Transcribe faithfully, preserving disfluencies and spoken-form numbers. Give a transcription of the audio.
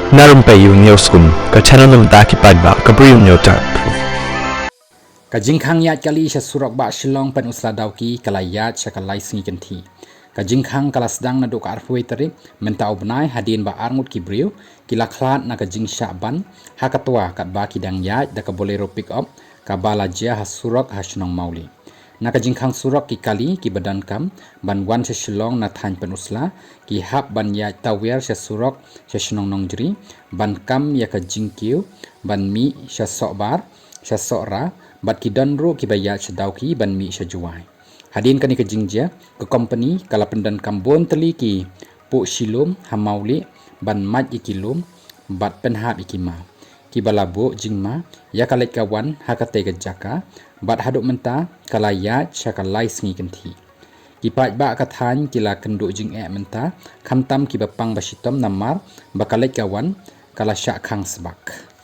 Na Rympei U Hynñiewskum, ka channel na bynta ki paidbah ka Bri U Hynñiewtrep. Ka jingkhang ïaid kali sha surok bah Shillong Pynursla Dawki ka la ïaid sha ka lai sngi kynthih. Ka jingkhang ka la sdang naduh ka arphew wei tarik mynta u bnai, hadien ba arngut ki briew ki la khlad na ka jingshah ban ha ka twa katba ki dang ïaid da ka Bolero pickup kaba la jia ha surok ha shnong Mawlieh. Na ka jingkhang surok, ki kali kiba donkam ban wan sha Shillong na thaiñ Pynursla ki hap ban ïaid tawiar sha surok sha shnong Nongjri ban kam ïa ka jingkiew ban mih sha Sohbar, sha Sohra, bad ki don ruh kiba ïaid sha Dawki ban mih sha Jowai. Hadien kane ka jingjia, ka kompani ka la pyndonkam bun tylli ki puh shilum ha Mawlieh ban mait ïa ki lum bad pynhap ïa ki maw, kiba la buh jingma ïa ka leit ka wan ha katei ka jaka, bad haduh mynta ka la ïaid sha ka lai sngi kynthih. Ki paidbah ka thaiñ ki la kynduh jingeh mynta, khamtam kiba pang ba shitom namar ba ka leit ka wan ka la shah khang sbak.